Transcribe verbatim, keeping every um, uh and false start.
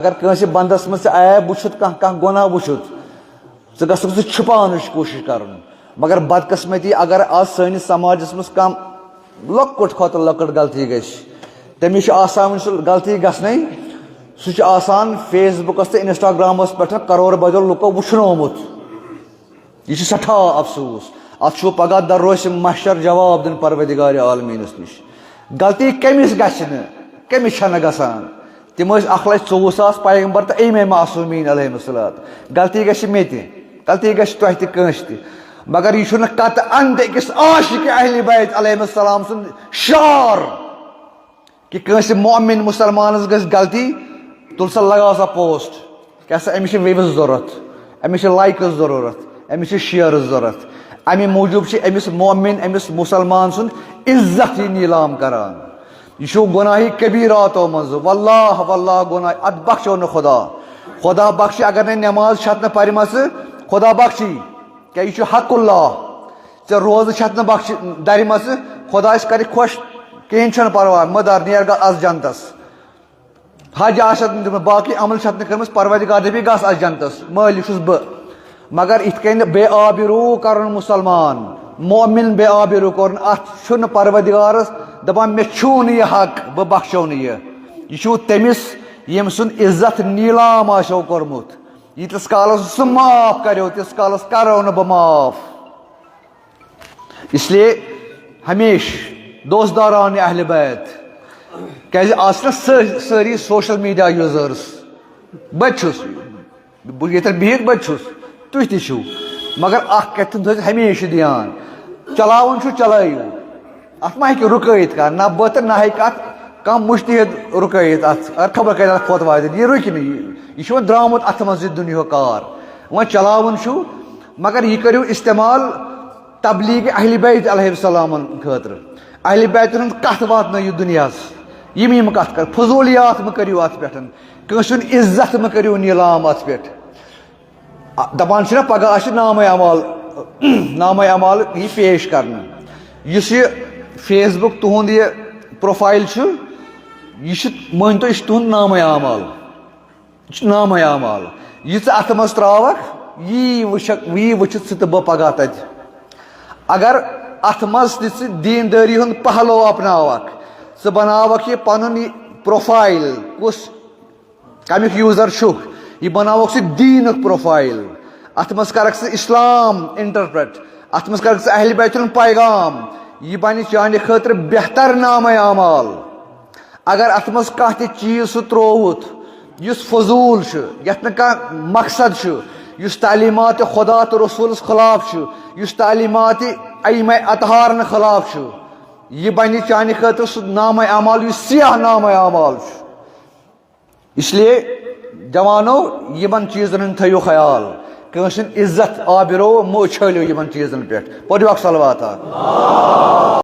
اگر کٲنٛسہِ بندس منٛز ژےٚ عیب وٕچھُتھ، کانٛہہ کانٛہہ گۄناہ وٕچھُتھ، ژٕ گژھکھ سُہ چھُپاونٕچ کوٗشِش کرُن۔ مگر بدقسمتی، اگر آز سٲنِس سماجس منٛز کانٛہہ لۄکُٹ کھۄتہٕ لۄکٕٹ غلطی گژھِ، تٔمِس چھُ آسان وۄنۍ سُہ غلطی گژھنَے، سُہ چھُ آسان فیس بُکس تہٕ انسٹاگرامس پٮ۪ٹھ کرور بدیو لُکو وٕچھنومُت۔ یہِ چھُ سٮ۪ٹھاہ افسوٗس۔ اتھ چھُ پگاہ در روزِ محشر جواب دیُن پروردگار عالمیٖنس نِش۔ غلطی کٔمِس گژھِ نہٕ، کٔمِس چھنہٕ گژھان؟ تِم ٲسۍ اکھ لچھ ژوٚوُہ ساس پیغمبر تہٕ أمے معصومیٖن علیہم الصلوۃ۔ غلطی گژھِ مےٚ تہِ، غلطی گژھِ تۄہہِ تہِ، کٲنٛسہِ تہِ۔ مگر یہِ چھُنہٕ قطعاً تہِ أکِس عاشق اہل بیت علیہم السلام سُنٛد شعار۔ کہ کٲنٛسہِ مؤمن مسلمانس گژھِ غلطی، تُل سا لگاو سا پوسٹ۔ کیٛاہ سا، أمِس چھِ وِوٕز ضروٗرت، أمِس چھِ لایکٕز ضروٗرت، أمِس چھِ شیئرٕز ضروٗرت۔ اَمہِ موٗجوٗب چھِ أمِس مؤمن، أمِس مسلمان سُنٛد عزت یہِ نیٖلام کران۔ یہِ چھُ گۄناہی کبیٖراتو منٛزٕ۔ واللہ، واللہ گۄناہ، اَتھ بخشو نہٕ خدا۔ خدا بخشی، اگر نہٕ نٮ۪ماز چھَتھ نہٕ پَرِمَژٕ، خدا بخشی۔ کیٛاہ یہِ چھُ حق اللہ؟ ژےٚ روزٕ چھَتھ نہٕ بخش دَرِ منٛزٕ، خۄدایَس کَرِ خۄش، کِہیٖنۍ چھُنہٕ پَرواے، مہٕ دَر، نیر گژھ اَز جنتَس۔ حج آسَتھ نہٕ دیُتمُت، باقٕے عمل چھَتھ نہٕ کٔرمٕژ، پروردگار دَپہِ، گژھ اَز جنتَس، مٲلِک چھُس بہٕ۔ مگر یِتھ کٔنۍ بے آبروٗ کَرُن مُسلمان، مؤمن بے آبروٗ کَرُن، اَتھ چھُنہٕ پروردگارَس دَپان، مےٚ چھُو نہٕ یہِ حق، بہٕ بخشو نہٕ یہِ۔ یہِ چھُو تٔمِس، ییٚمۍ سُنٛد عزت نیٖلام آسیو کوٚرمُت۔ ییٖتِس کالس سُہ معاف کریو، تیٖتِس کالس کرو نہٕ بہٕ معاف۔ اس لیے ہمیشہٕ دوست داران اہل بیت، کیازِ آز چھِنہ سٲ-، سٲری سوشل میڈیا یوزٲرٕس۔ بہٕ تہِ چھُس، بہٕ ییٚتٮ۪ن بِہِتھ بہٕ تہِ چھُس، تُہۍ تہِ چھِو۔ مگر اکھ کتھ تھٲیِو ہمیشہٕ دیان، چلاوُن چھُ چلٲیِو۔ اتھ ما ہیٚکہِ رُکٲیِتھ کانٛہہ؟ نہ بہٕ تہٕ نہ ہیٚکہِ اتھ کانٛہہ مُجتہد رُکٲیِتھ۔ اتھ اگر خبر کتہِ اتھ کھۄتہٕ واتہِ، یہِ رُکہِ نہٕ۔ یہِ، یہِ چھُ وۄنۍ درٛامُت اتھٕ منٛز یہِ دُنیاہُک کار۔ وۄنۍ چلاوُن چھُ، مگر یہِ کٔرِو استعمال تبلیغ اہل بیت علیہ السلامن خٲطرٕ۔ اہل بیتن ہٕنٛز کتھ واتنٲیِو دُنیاہس۔ یِم یِم کتھ کر، فضولیات مہٕ کٔرِو اتھ پٮ۪ٹھ، کٲنٛسہِ ہُنٛد عزت مہٕ کٔرِو نیٖلام اتھ پٮ۪ٹھ۔ آ، دَپان چھِنہ پگاہ آسہِ نامہ اعمال، نامہ اعمال یی پیش کرنہٕ۔ یُس یہِ فیس بُک تُہُنٛد یہِ پروفائل چھُ، یہِ چھُ، مٲنۍ تو، یہِ چھُ تُہُنٛد نامہ اعمال، یہِ چھُ نامہ اعمال۔ یہِ ژٕ اَتھ منٛز ترٛاوَکھ، یی وٕچھکھ، یی وٕچھِتھ ژٕ تہٕ بہٕ پگاہ تَتہِ۔ اگر اَتھ منٛز تہِ ژٕ دیٖندٲری ہُنٛد پہلو اپناوَکھ، ژٕ بناوَکھ یہِ پَنُن یہِ پروفائل، کُس کمیُک یوزر چھُکھ، یہِ بناوکھ ژٕ دیٖنُک پروفائل، اتھ منٛز کرکھ ژٕ اسلام انٹرپریٹ، اتھ منٛز کرکھ ژٕ اہل بیتُن پیغام، یہِ بنہِ چانہِ خٲطرٕ بہتر نامہ اعمال۔ اگر اتھ منٛز کانٛہہ تہِ چیٖز سُہ ترووُتھ یُس فضوٗل چھُ، یتھ نہٕ کانٛہہ مقصد چھُ، یُس تعلیمات خدا تہٕ رسولس خلاف چھُ، یُس تعلیمات ائمہ اطہارن خلاف چھُ، یہِ بنہِ چانہِ خٲطرٕ سُہ نامہ اعمال یُس سیاہ نامہ اعمال چھُ۔ اس لیے جوانو، یِمن چیٖزن ہُنٛد تھٲیِو خیال، کٲنٛسہِ ہُنٛد عزت آبرو مہٕ اُچھٲلِو یِمن چیٖزن پٮ۪ٹھ۔ پٔرِو اکھ صلوات اکھ۔